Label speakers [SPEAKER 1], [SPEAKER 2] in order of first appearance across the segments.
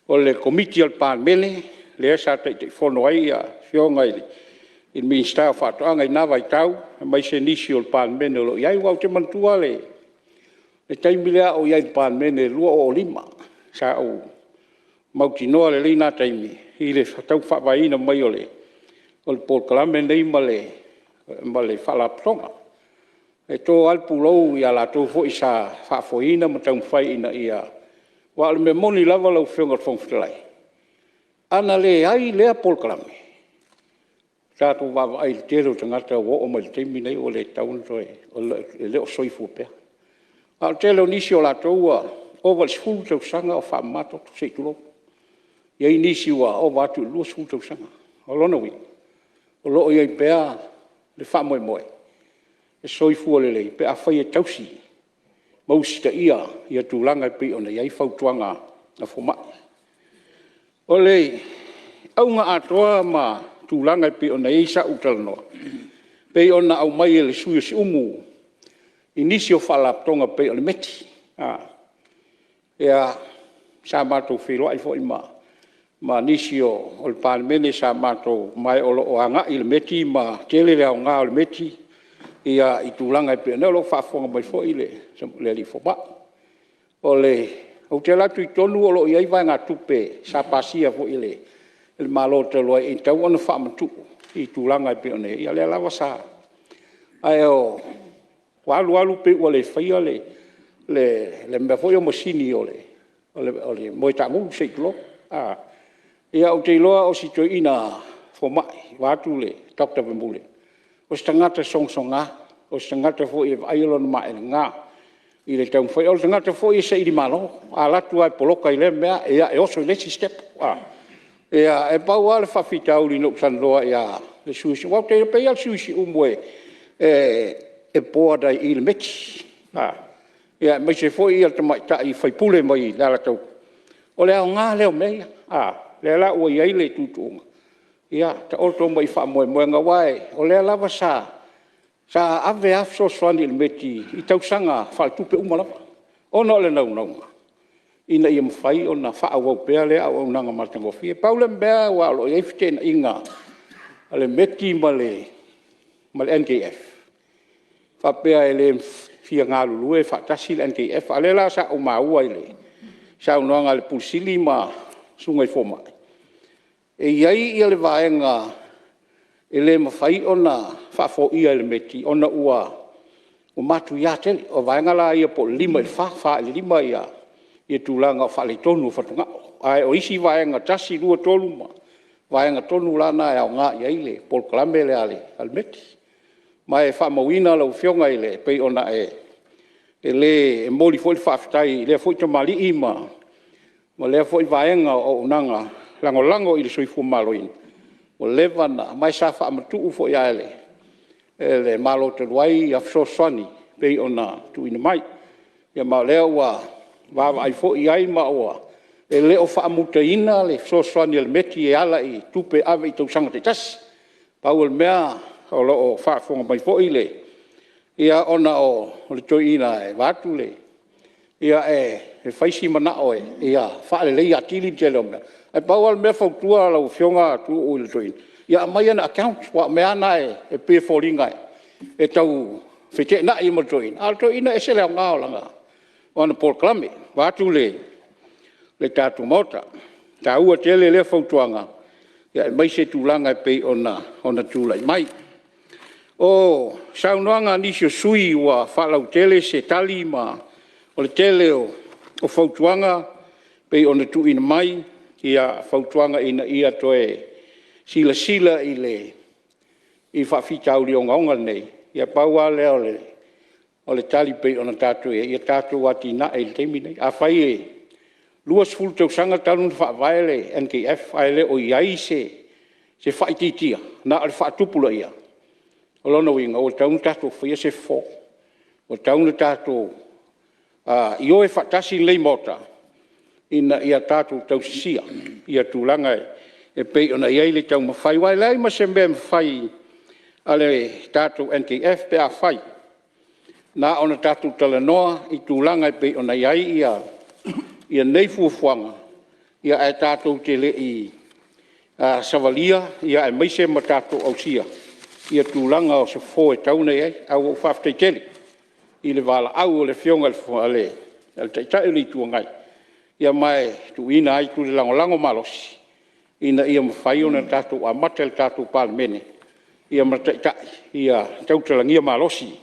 [SPEAKER 1] O le Komiti a le Palemene lea sa Taitaifono ai le Afioga i le Minisita o Faatoaga i na vaitau aemaise nisi o le Palemene o lo o i ai. Aua ou te manatua le taimi lea a o ou i ai i le Palemene i le 2005, sa ou mautinoa lelei na taimi i le tau faavaeina mai o le polokalame lenei ma le Faalapotopotoga. E to lava le pulou ia latou foi sa faafoeina ma taumafai ina ia… Aua o le mea moni lava lau Afioga i le Fofoga Fetalai, a na leai lea polokalame, tatou vaavaai i le tele o tagata ua oo mai i le taimi lenei ua le tatau ona toe… e le o soifua pea. A o le tele o nisi o latou ua ova i le 10 tausaga o faamamatoto, se i tulou. E i ai nisi ua ova atu i le 20 tausaga. O lona uiga, o lo o i ai pea le faamoemoe e soifua lelei pe afai e tausi ma usitaia tulaga e pei ona i ai fautuaga a fomai. O le auga atoa ma tulaga e pei ona i ai sau talanoa, pei ona aumai e le sui usufono o Siumu i nisi o Faalapotopotoga e pei o le METI. Ia, sa matou feiloai foi ma nisi o le Palemene sa matou… ma o lo o agai i le METI ma tele le aoga o le METI i tulaga e pei ona i ai. O lo o faafofoga mai foi le alii fomai. Ou te alu atu i totonu o lo o i ai vaegatupe sa pasia foi e le Malo talu ai e tatau ona faamatuu i tulaga e pei ona i ai, ia lea lava sa… Ae ua alu alu pei ua le faia le mea foi lea o masini o le moe taagulu, se i tulou. Ia ou te iloa o si toeaina fomai vaeatu le Dr. Vermullen, o se tagata sogasoga, o se tagata foi e vaaia lona maelega i le taumafaiga. O le tagata foi e sailimalo, a alu atu lava e poloka i lea mea, ia e oso i le isi sitepu. E pau lava le faafitauli na ou talanoa ai ia le sui usufono o Siumu, aua e pei lava o le sui usufono o Siumu e board ai i i le METI, aemaise foi le tamaitai sui usufono mai le Alataua. O le aoga lea o mea ia, lea la ua i ai le tuutuuga, ia taoto mai i faamoemoega, aua o lea lava sa ave lava fesoasoani i le METI i tausaga faaletupe uma lava, ona o le naunauga ina ia mafai ona faaauau pea lea auaunaga matagofie. Pau le mea aua o lo o i ai feteenaiga a le METI ma le NKF, faapea e le fia galulue faatasi le NKF. A o lea la sa ou maua i le saunoaga a le Ofisa Sili o Pulega ma susuga i fomai, e i ai le vaega e le mafai ona faafoia e le METI ona ua matuia tele. O vaega la ia po o le 5 i le 4, 4 i le 5 tulaga o faaletonu o fatugao. Ae o isi vaega 1, 2, 3, o vaega tonu la na e aoga i ai le polokalame lea a le METI. Ma e faamauina lau Afioga e pei ona e… e momoli foi le faafetai i lea foi tamalii ma lea foi vaega o auaunaga lagolago i le soifua maloloina ua leva ona… ma sa faamatuu foi lava e le Malo talu ai fesoasoani e pei ona tuuina mai. Ia ma o lea ua vaavaai foi i ai ma ua… E le o faamutaina le fesoasoani a le METI e ala i tupe ave i tausaga taitasi. Pau o le mea o lo o faafofoga mai foi le… Ia ona o le toeaina vaeatu le… ia e fai si manao ia faaleleia atili le tele o mea. Ae pau lava le mea e fautua lau Afioga Tuuu i le toeaina, ia aumai ana accounts aua o mea lava na e pei e foliga e tau feteenai ai ma le toeaina, a o le toeaina e ese le aoga o ana polokalame vaeatu le tatou Maota. E taua tele lea fautuaga aemaise tulaga e pei ona tulai mai. O saunoaga a nisi o sui usufono ua faalautele se tali ma o le tele o fautuaga e pei ona tuuina mai fautuaga ina ia toe silasila i faafitauli ogaoga nei, ia pau lava lea o le tali pei ona tatou i ai, ia tatou atinae i le taimi lenei. Afai e 20 tausaga talu ona faavae le NKF ae le o i ai se faaitiitia, na o le faatupulaia, o lona uiga ua tatau ona tatou faia se fofo. Ua tatau ona tatou ioe faatasi lenei Maota ina ia tatou tausisia tulaga e pei ona i ai le taumafai. Aua e leai ma se mea e mafai a le tatou NKF pe afai na ona tatou talanoa i tulaga e pei ona i ai nei fuafuaga. Ae tatou te le i savalia aemaise ma tatou ausia tulaga o se fofo e tatau ona i ai. Ae ua ou faafetai tele i le valaau a le Afioga i le Taitai o le Itu Agai, ma e tuuina atu le lagolago malosi ina ia mafai ona tatou amata i le tatou Palemene ma Taitai ia tautalagia malosi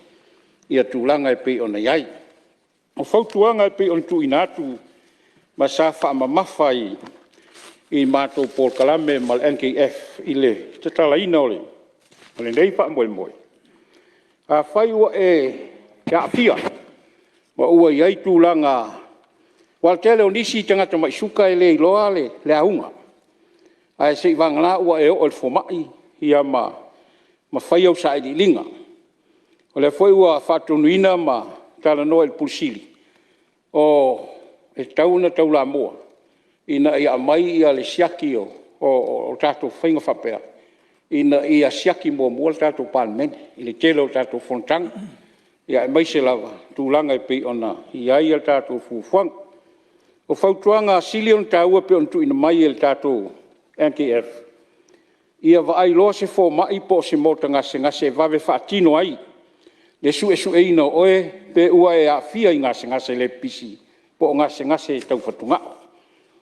[SPEAKER 1] tulaga e pei ona i ai. O fautuaga e pei ona tuuina atu ma sa faamamafa i matou polokalame ma le NKF i le tatalaina o lenei faamoemoe. Afai ua e aafia ma ua i ai tulaga, aua o le tele o nisi tagata mai suka e le iloa le auga, ae seiavagana ua e oo i le fomai ma fai au sailiiliga. O lea foi ua faatonuina ma talanoa i le Ofisa Sili o Pulega, e tatau ona taulamua ina ia aumai le siaki o tatou faiga faapea, ina ia siaki muamua le tatou Palemene i le tele o tatou fonotaga, aemaise lava tulaga e pei ona i ai a tatou fuafuaga. O fautuaga sili ona taua e pei ona tuuina mai e le tatou NKF, ia vaai loa se fomai po o se maota gasegase e vave faatino ai le suesueina o oe pe ua e aafia i gasegase le pipisi po o gasegase tau fatugao.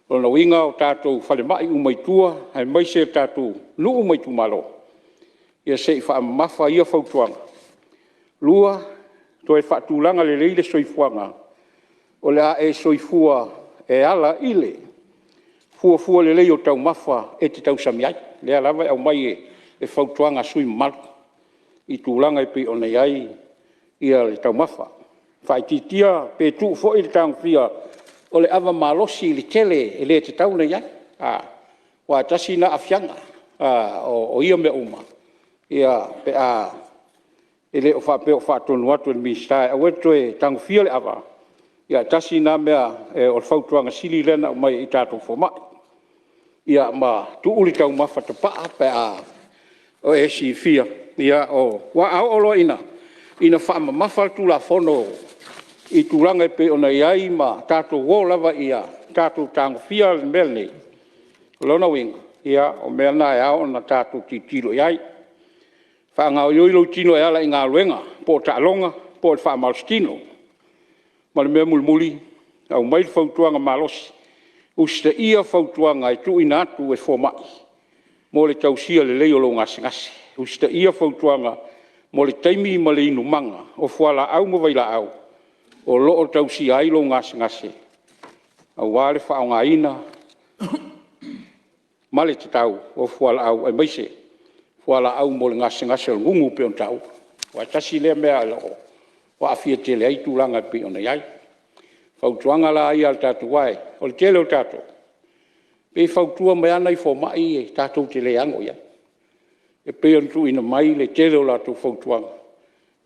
[SPEAKER 1] O lona uiga o tatou falemai uma i tua aemaise tatou nuu ma itumalo, ia se i faamamafa ia fautuaga. 2. Toe faatulaga lelei le soifuaga o le a e soifua e ala i le fuafua lelei o taumafa e te tausami ai. O lea lava e aumai e fautuaga a sui usufono mamalu i tulaga e pei ona i ai taumafa. Faaitiitia pe tuu foi le tagofia o le ava malosi i le tele e le tatau ona i ai, aua tasi lena aafiaga o ia mea uma pe a… E le faapea o faatonu atu e le Minisita e aua le toe tagofia le ava, ae tasi lena mea o le fautuaga sili lea na aumai i tatou fomai. Ia ma tuu le taumafa tapaa pe a o e silafia, aua a oo loa ina faamamafa le Tulafono i tulaga e pei ona i ai ma tatou o lava ia tatou tagofia le mea lenei, o lona uiga, o mea na e ao ona tatou tilotilo i ai. Faagaoioi lou tino e ala i galuega po o taaloga po o le faamalositino. Ma le mea mulimuli, aumai le fautuaga malosi, usitaia fautuaga e tuuina atu e fomai mo le tausia lelei o lou gasegase. Usitaia fautuaga mo le taimi ma le inumaga o fualaau ma vailaau o lo o tausia ai lou gasegase aua le faaaogaina ma le tatau o fualaau aemaise fualaau mo le gasegase o le gugu e pei ona taua. Aua e tasi lea mea o lo o aafia tele ai tulaga e pei ona i ai. O fautuaga la ia a tatou aua o le tele o tatou, e pei e fautua mai lava nai fomai tatou te le ano i ai. E pei ona tuuina mai le tele o latou fautuaga,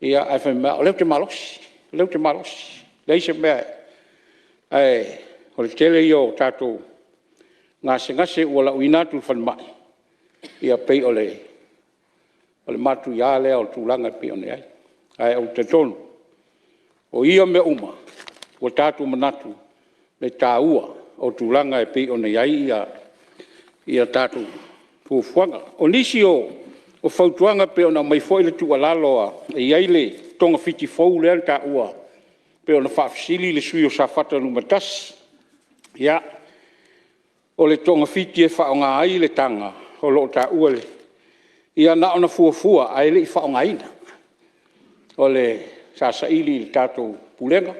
[SPEAKER 1] ae fai mai lava o lea ou te malosi, o lea ou te malosi, e leai se mea. Ae o le tele ia o tatou gasegase ua lauina atu i le falemai, e pei o le matuia lea o le tulaga e pei ona i ai. Ae ou te talitonu, o ia mea uma, ua tatou manatu i le taua o tulaga e pei ona i ai tatou fuafuaga. O nisi o fautuaga e pei ona aumai foi le tuualalo, e i ai le togafiti fou lea na taua pei ona faafesili le sui usufono mo Safata 1. Ia, o le togafiti e faaaoga ai le taga o lo o taua, ia na ona fuafua ae le i faaaogaina. Sa saili i le tatou Pulega,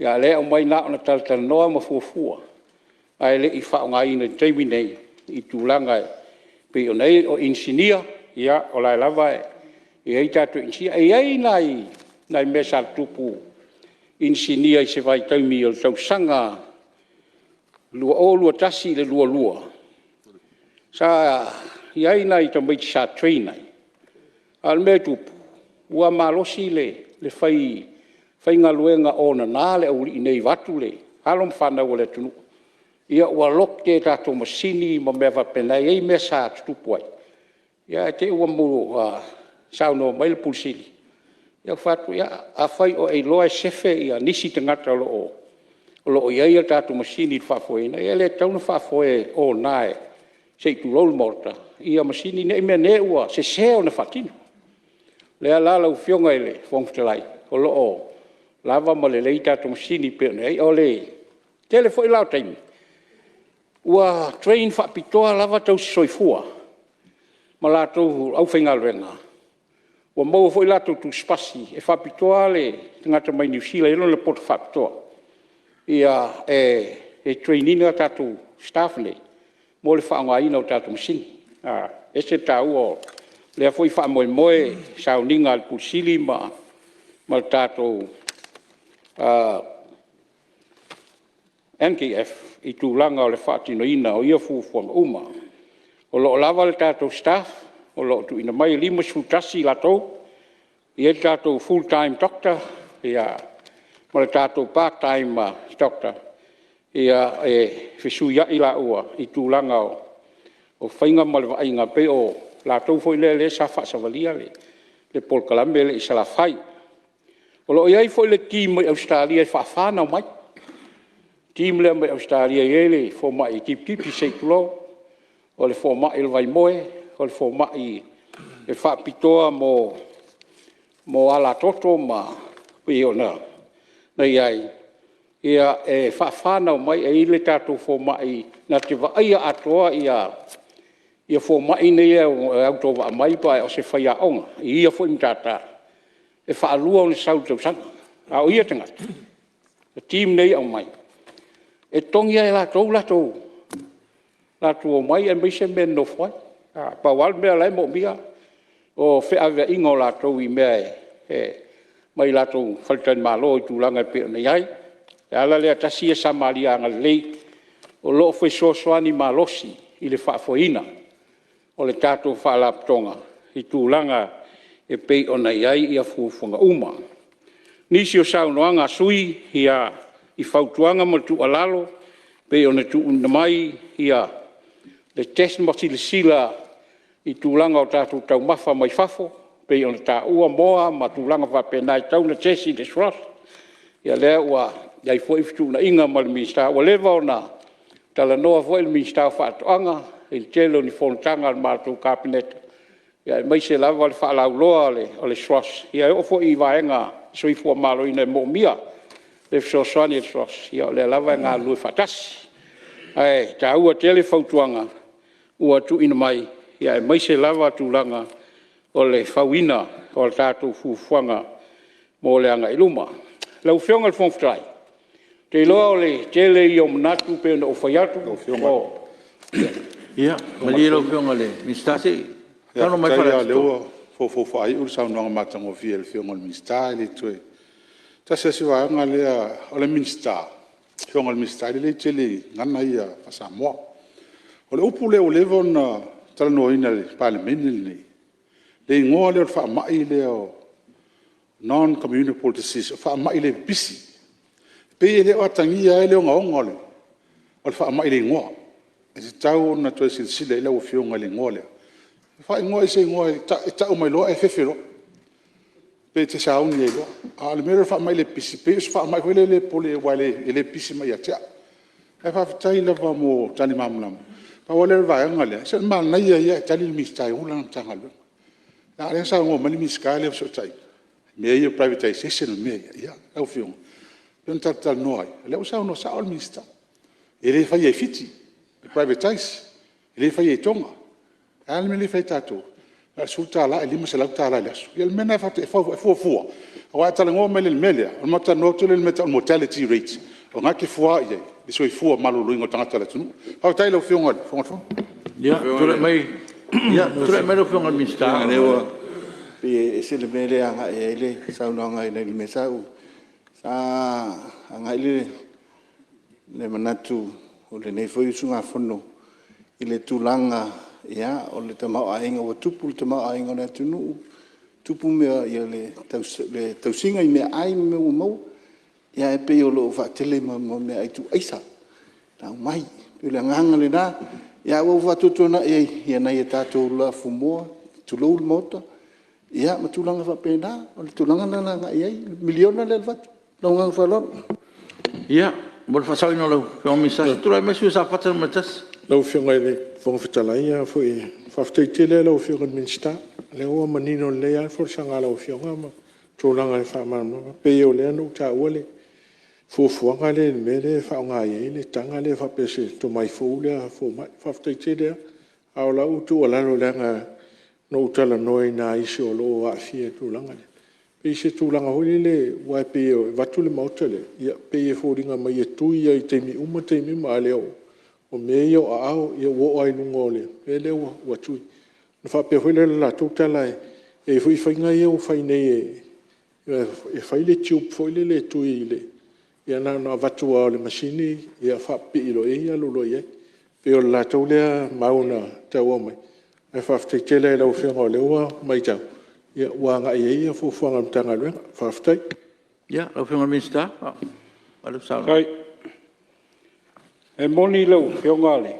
[SPEAKER 1] a o lea e aumai na ona talatalanoa ma fuafua, ae le i faaaogaina i le taimi lenei i tulaga e pei ona i ai. O inisinia, ia o la e lava e i ai tatou inisinia. E i ai nai mea sa tutupu i inisinia i se vaitaimi o le tausaga 2021/2022, sa i ai nai tamaiti sa train ai, a o le mea e tupu, ua malosi le faigaluega onana le aualii nei vaeatu alo ma fanau a le atunuu, ia ua lote tatou masini ma mea faapena, e i ai mea sa tutupu ai, ae te i ua saunoa mai le Ofisa Sili o Pulega, ia ou fai atu, ia, afai o e iloa e sefe nisi tagata o lo O lo o i ai a tatou masini i le faafoeina, e le tatau ona faafoe ona se i tulou le Maota ia masini nei meaane ua sese ona faatino. O lea la lau Afioga i le Fofoga Fetalai o lo o lava ma lelei tatou masini e pei ona i ai. O le tele foi la o taimi ua train faapitoa lava tausisoifua ma latou aufaigaluega ua maua foi latou tusipasi e faapitoa lava le tagata mai Niu Sila e i ai lona poto faapitoa e train ina tatou staff nei mo le faaaogaina o tatou masini. E ese le taua o lea foi faamoemoe i sauniga a le Ofisa Sili ma le tatou NKF i tulaga o le faatinoina o ia fuafuaga uma. O lo o lava le tatou staff o lo o tuuina mai, e 51 i latou, e i ai le tatou full time doctor ma le tatou part time doctor e fesuiai laua i tulaga o faiga ma le vaaiga, e pei o latou foi lea sa faasavalia le polokalame lea i Salafai. O lo o i ai foi le team mai Ausetalia e faafa ona omai, le team lea mai Ausetalia e i ai le fomai tipitipi se i tulou, o le fomai o le vaimoe, o le fomai e faapitoa mo alatoto ma e pei ona i ai. E faafa ona omai, e i ai le tatou fomai na te vaaia atoa fomai nei e autovaa mai, o se faiaoga i ia foi matata, e faalua ona sau i le tausaga. A o ia tagata, o team nei e aumai, e totogi lava e latou le latou omai aemaise mea e nonofo ai. Na pau lava le mea o la e moomia o feaveaiga o latou i mea mai latou faletalimalo i tulaga e pei ona i ai. O le ala lea tasi ia Samaria agalelei o lo o fesoasoani malosi i le faafoeina o le tatou Faalapotopotoga i tulaga e pei ona i ai fuafuaga uma. O nisi o saunoaga a sui usufono i fautuaga ma tuualalo e pei ona tuuina mai le test ma silasila i tulaga o tatou taumafa mai fafo pei ona taua moa ma tulaga faapena e tatau ona test i le SROS. Ia lea ua i ai foi fetuunaiga ma le Minisita, ua leva ona talanoa foi le Minisita o Faatoaga i le tele o ni fonotaga a le matou Kapeneta, aemaise lava le faalauiloa a le SROS, e oo foi i le vaega o le Soifua Maloloina e moomia le fesoasoani a le SROS, ia o lea lava e galulue faatasi. Ae taua tele fautuaga ua tuuina mai, aemaise lava tulaga o le fauina o tatou fuafuaga mo le agai i luma. Lau Afioga i le Fofoga Fetalai, ou te iloa o le tele ia o manatu pei ona ou fai atu…
[SPEAKER 2] Ia malie lau Afioga i le Minisita se i saunoa mai
[SPEAKER 3] Faafetai lava o lea ua foufou faaiu le saunoaga matagofie a le Afioga i le Minisita, e le toe… Tasi lava si vaega lea, o le Minisita, le Afioga i le Minisita e lelei tele i gagana ia faa-Samoa. O le upu lea ua leva ona talanoaina e le Palemene lenei, le igoa lea o le faamai lea o le Non Communicable Disease o faamai le pipisi. E pei e le o atagia ai le ogaoga o le faamai i le igoa. E tatau ona toe silasila i ai lau Afioga i le igoa lea. Faaigoa i se igoa e tau mai loa e fefe loa pe e te sauni ai loa. A o le mea lea o le faamai le pipisi, pei o se faamai foi lea e le popole aua e le pipisi mai ia te au. Ae faafetai lava mo tali malamalama. Pau lava lea o le vaega lea, se o le manaia ia ae tali le Minisita e ou lana Matagaluega. Leaga o lea na saunoa mai le Minisita lea o Fesootaiga i mea ia o privatization ma mea ia. Ia, lau Afioga, pei ona tatou talanoa ai, o lea ua saunoa sao le Minisita, e le faia i Fiti le privatize, e le faia i Toga. A o le a le mea e le fai ai e tatou? Na o le $10 ae $500 i le aso. Ia o le mea lena e fuafua, aua a e talanoa mai loa i le mea lea, ona matou talanoa atu lea i le mea e tau o le mortality rate, o lena e te fua i ai le soifua maloloina o tagata o le atunuu. Faafetai i lau Afioga i le Fofoga Fetalai.
[SPEAKER 2] Ia, tulai mai lau Afioga i le Minisita.
[SPEAKER 4] Pei e ese le mea lea e agai i ai le saunoaga nai lo le mea sa ou… Sa agai le manatu o lenei foi usugafono i le tulaga o le tamaoaiga ua tupu le tamaoaiga o le atunuu, tupu le tausiga i meaai ma mea ua maua, ae pei o lo o faatele mo meaai tuuaisa e lau mai. E pei o le agaga lena, ae ua ou faatuatuanai ai nai a tatou lafumoā tulou le Maota, ia ma tulaga faapena. O le tulaga lena na agai i ai le miliona lea e avatu. Ma lou agaga faaaloalo.
[SPEAKER 2] Ia, Mo le faasaoina o lau Afioga i le Minisita, se i tulai mai le sui usufono mo Safata 1. Lau Afioga i le Fofoga Fetalai, faafetai tele lava i lau Afioga i le Minisita, o lea ua manino lelei lava le folasaga a lau Afioga ma tulaga e faamalamalama. E pei o lea na ou taua le fuafuaga lea i le mea lea e faaaoga i ai le taga lea faapea o se tomai fou lea a fomai. Faafetai tele lava. A o lau tuualalo leaga na ou talanoa i nai uso o lo o aafia i le tulaga lea, pei se tulaga foi lele aua e pei vaeatu le Maota lea, e pei e foliga mai e tui lava i taimi uma taimi uma, a le o mea ia o aao, ia ua oo lava i luga o le mea lea ua tui. Ona faapea foi lea o le latou tala, e i ai foi faiga ia ua fai nei e fai le tube foi lele e tui i le… ia na ona avatu lava o le masini faapipii loa i ai alu loa i ai. E pei o le latou lea mau na tau aumai, ae faafetai tele lava i lau Afioga o lea ua matau ua agai i ai fuafuaga a le Matagaluega. Faafetai. Ia, lau Afioga i le Minisita.
[SPEAKER 1] E moni lau Afioga i le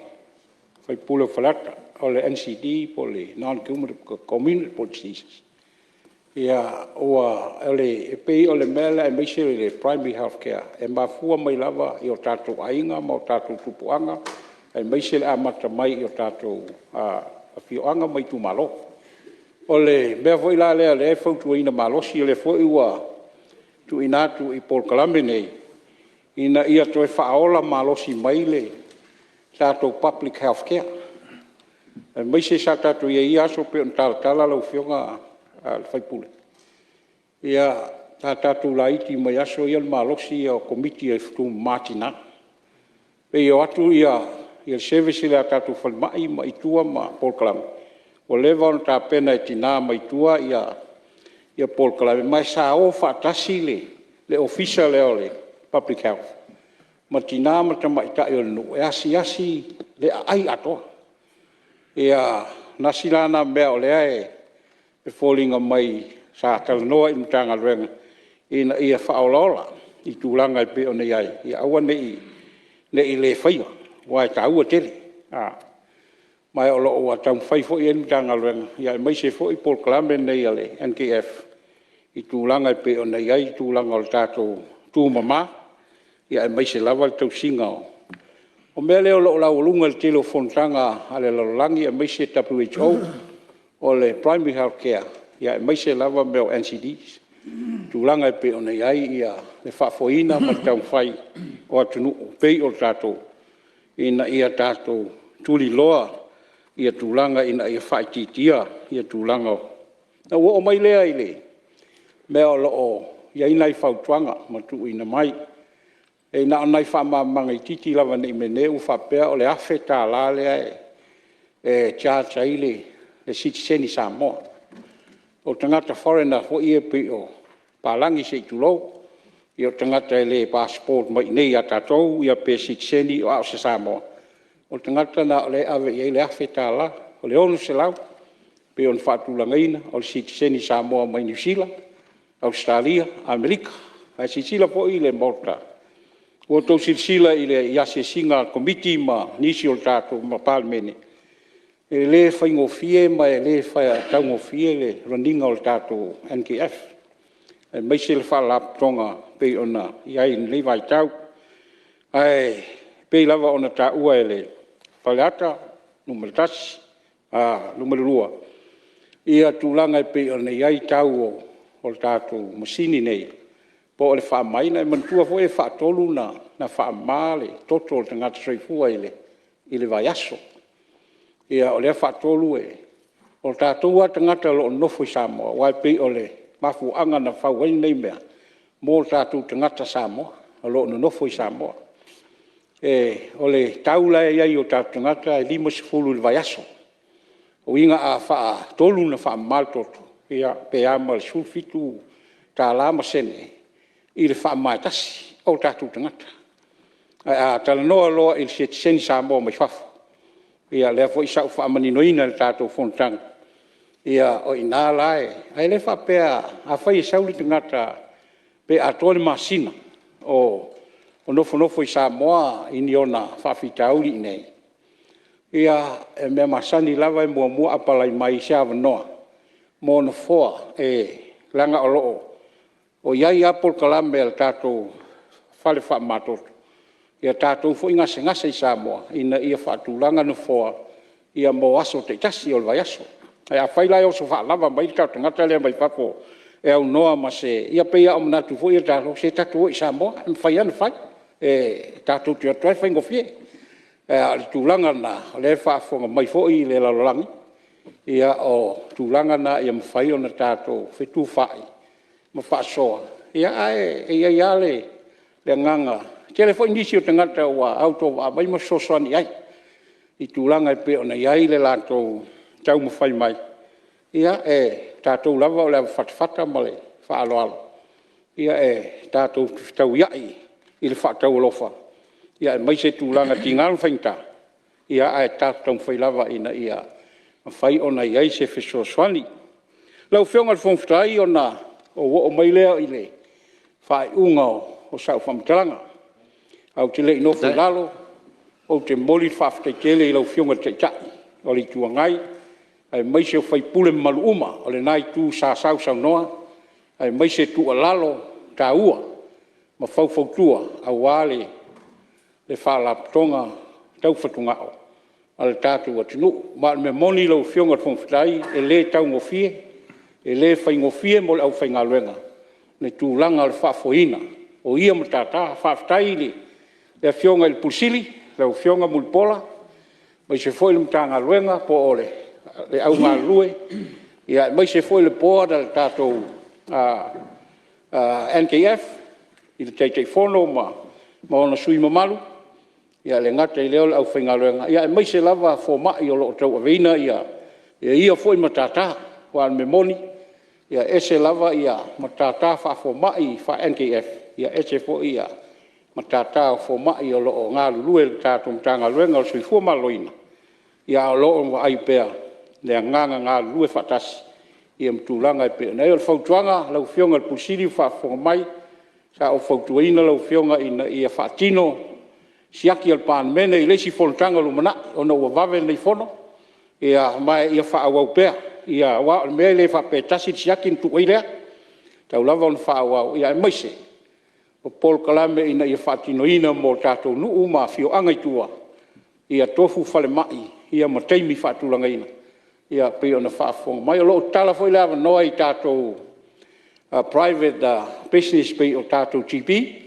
[SPEAKER 1] sui usufono mo Faleata, o le NCD po o le Non Communicable Diseases, e pei o le mea lea aemaise o le primary health care, e mafua mai lava i o tatou aiga ma o tatou tupuaga aemaise le amata mai o tatou afioaga ma itumalo. O le mea foi la lea o lea e fautuaina malosi, o lea foi ua tuuina atu i polokalame nei, ina ia toe faaola malosi mai le tatou public health care, aemaise sa tatou i ai i ia aso pei ona talatala lau Afioga i le sui usufono, sa tatou laiti mai aso ia o le malosi ia o Komiti Tumama a Tina. E pei e o atu le service a tatou falemai i tua ma polokalame, ua leva ona tapena e tina mai tua polokalame, ma sa o faatasi le Ofisa lea o le Public Health ma tina ma tamaitai o le nuu e asiasi le aai atoa. Ia, tasi la lena mea o lea e foliga mai sa talanoa i le Matagaluega ina ia faaolaola i tulaga e pei ona i ai, ia aua ne i le faia, aua e taua tele. Ma o lo o ua taumafai foi i ai le Matagaluega, aemaise foi polokalame lenei a le NKF i tulaga e pei ona i ai tulaga o le tatou tumama, aemaise lava le tausiga o… O le mea lea o lo o laualuga i le tele o fonotaga a le lalolagi aemaise le WHO, o le primary health care, aemaise lava mea o NCDs, tulaga e pei ona i ai le faafoeina ma le taumafai o atunuu e pei o tatou, ina ia tatou tuliloa tulaga ina ia faaitiitia tulaga o… Ona ou oo mai lea i le mea o lo o i ai nai fautuaga na tuuina mai. E na o ni nai faamalamalamaga itiiti lava ne i meaane ua faapea o le $1,000 lea e charge ai le sitiseni Samoa. O tagata foreigner foi ia pei o papalagi se i tulou, o tagata e le passport mai i inei ia tatou pe sitiseni a o se Samoa, o tagata na o lea e ave i ai le $1,000. O le $600 pei ona faatulagaina o le sitiseni Samoa mai Niu Sila, Ausetalia, Amerika. Ae silasila foi le Maota, ua outou silasila i asiasiga a le Komiti ma nisi o le tatou Palemene, e le faigofie ma e le taugofie le run ina o le tatou NKF, aemaise le Faalapotopotoga e pei ona i ai i lenei vaitau. Ae pei lava ona taua e Faleata 2 tulaga e pei ona i ai tau o tatou masini nei po o le faamamaina. E manatua foi e faatolu ona faamama le toto o le tagata soifua i le vaiaso. Ia o lea faatolu, o tatou lava tagata o lo o nonofo i Samoa, aua e pei o le mafuaaga na fau ai lenei mea, mo tatou tagata Samoa o lo o nonofo i Samoa. O le tau la e i ai o tatou tagata e $50 i le vaiaso. O lona uiga a faatolu ona faamama le toto, ia pe a ma le $17 ma sene i le faamama e tasi o tatou tagata. Ae a talanoa loa i le sitiseni Samoa mai fafo, ia lea foi sa ou faamaninoina i le tatou fonotaga, ia o i ina la… Ae le faapea afai e sau le tagata pe atoa le masina o nofonofo i Samoa i ni ona faafitauli i inei, ia o le mea masani lava e muamua apalai mai i se avanoa mo nofoa, leaga o lo o i ai lava polokalame a le tatou fale faamamatoto. tatou foi gasegase i Samoa ina ia faatulaga nofoa mo aso taitasi o le vaiaso. Ae afai la e oso faalava mai le tatou tagata lea mai fafo e aunoa ma se… Ia pei lava o manatu foi ia a tatou, se tatou o i Samoa, e mafai lava ona fai. E tatou te o atu lava e faigofie. A o le tulaga lena, o lea e faafofoga mai foi le lalolagi, o tulaga na ia mafai ona tatou fetufaai ma faasoa, ae i ai lava le agaga… E tele foi nisi o tagata ua autovaa mai ma fesoasoani i ai i tulaga e pei ona i ai le latou taumafai mai. Ia o tatou lava o le avafatafata ma le faaaloalo, e tatou te fetauiai i le faataualofa, aemaise tulaga tiga ma faigata, ae tatou taumafai lava ina ia mafai ona i ai se fesoasoani. Lau Afioga i le Fofoga Fetalai ona ou oo mai lea i le faaiuga o sau faamatalaga. Ae ou te le i nofo i lalo, ou te momoli le faafetai tele i lau Afioga i le Taitai o le Itu Agai, aemaise o sui usufono mamalu uma o lena Itu sa sausaunoa, aemaise tuualalo taua ma faufautua aua le Faalapotopotoga Tau Fatugao a le tatou atunuu. Ma o le mea moni lau Afioga i le Fofoga Fetalai, e le taugofie, e le faigofie mo le aufaigaluega le tulaga o le faafoeina o ia matata. Faafetai i le Afioga i le Ofisa Sili o Pulega lau Afioga Mulipola, aemaise foi le Matagaluega po o le au galulue, aemaise foi le Board a le tatou NKF i le Taitaifono ma ona sui usufono mamalu, e le gata i lea o le aufaigaluega, aemaise lava fomai o lo o tauaveina ia foi matata. Aua o le mea moni, e ese lava matata faa-fomai faa-NKF, ese foi matata a fomai o lo o galulue i le tatou Matagaluega o le Soifua Maloloina, ae o lo o vaaia pea le agaga galulue faatasi ma tulaga e pei ona i ai. O le fautuaga lau Afioga i le Ofisa Sili o Pulega o faafofoga mai, sa ou fautuaina lau Afioga ina ia faatino siaki a le Palemene i le isi fonotaga o lumanai ona ua vave lenei fono, ma ia faaauau pea. Aua o le mea e le faapea e tasi le siaki ona tuu ai lea, e tatau lava ona faaauau, aemaise o polokalame ina ia faatinoina mo tatou nuu ma afioaga i tua, ia tofu falemai ma taimi faatulagaina e pei ona faafofoga mai. O lo o tatala foi le avanoa i tatou private business e pei o tatou GDs,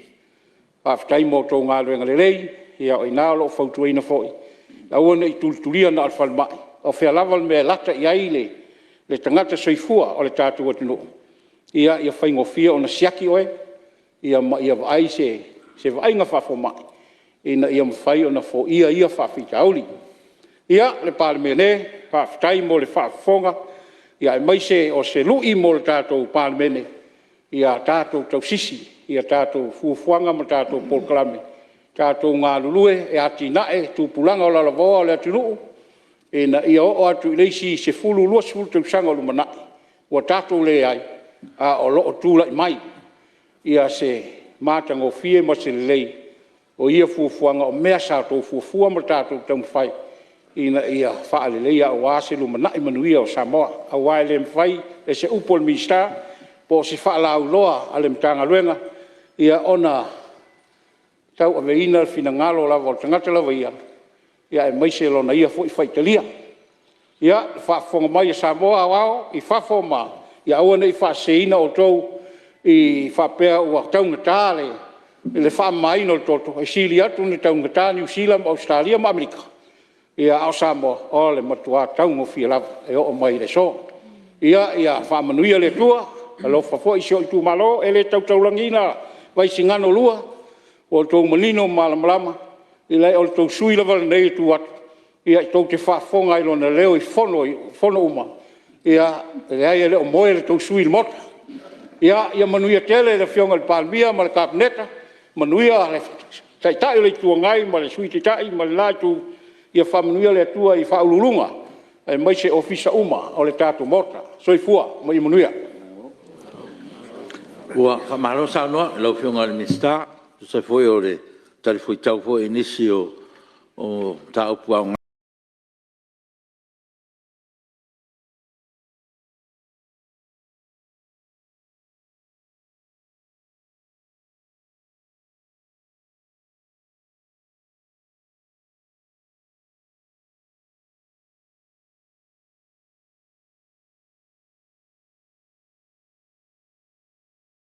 [SPEAKER 1] faafetai mo a outou galuega lelei, o i ina o lo o fautuaina foi, aua ne i tulitulia na o le falemai, a o fea lava le mea e lata i ai le tagata soifua o le tatou atunuu, ia faigofie ona siaki oe ma ia vaai se vaaiga faafomai ina ia mafai ona foia ia faafitauli. Ia, le Palemene, faafetai mo le faafofoga, aemaise o se lui mo le tatou Palemene, ia tatou tausisi i a tatou fuafuaga ma tatou polokalame, tatou galulue e atinae tupulaga lalovaoa o le atunuu ina ia oo atu i le isi 10 i le 20 tausaga o lumanai, ua tatou leai, a o lo o tulai mai se matagofie ma se lelei o ia fuafuaga, o mea sa outou fuafua ma tatou taumafai ina ia faaleleia aua se lumanai manuia o Samoa. Aua e le mafai e se upu a le Minisita po o se faalauiloa a le Matagaluega ona tauaveina le finagalo lava o le tagata lava ia, aemaise lona ia foi faitalia. Ia, le faafofoga mai a Samoa aoao i fafo ma… ia aua ne i faaseseina outou i faapea ua taugata le faamamaina o le toto. E sili atu ona taugata Niu Sila ma Ausetalia ma Amerika, a o Samoa, o le matua taugofie lava e oo mai i le aso. Ia faamanuia le Atua, alofa foi i si ou itumalo. E le tau taulagiina Vaisigano 2, ua outou manino ma malamalama, e leai o le tou sui usufono lava lenei e tu atu tou te faafofoga i lona leo i fono uma, e leai e le o moe le tou sui usufono i le Maota. Ia manuia tele le Afioga i le Palemia ma le Kapeneta, manuia le Taitai o le Itu Agai ma le Sui Taitai ma le la Itu, ia faamanuia le Atua i Ofisa Sili o Pulega aemaise Ofisa uma o le tatou Maota. Soifua ma ia manuia. Ua faamalo saunoa i lau Afioga i le Minisita e tusa ai foi o le talifuaitau foi i nisi o mataupu aoga.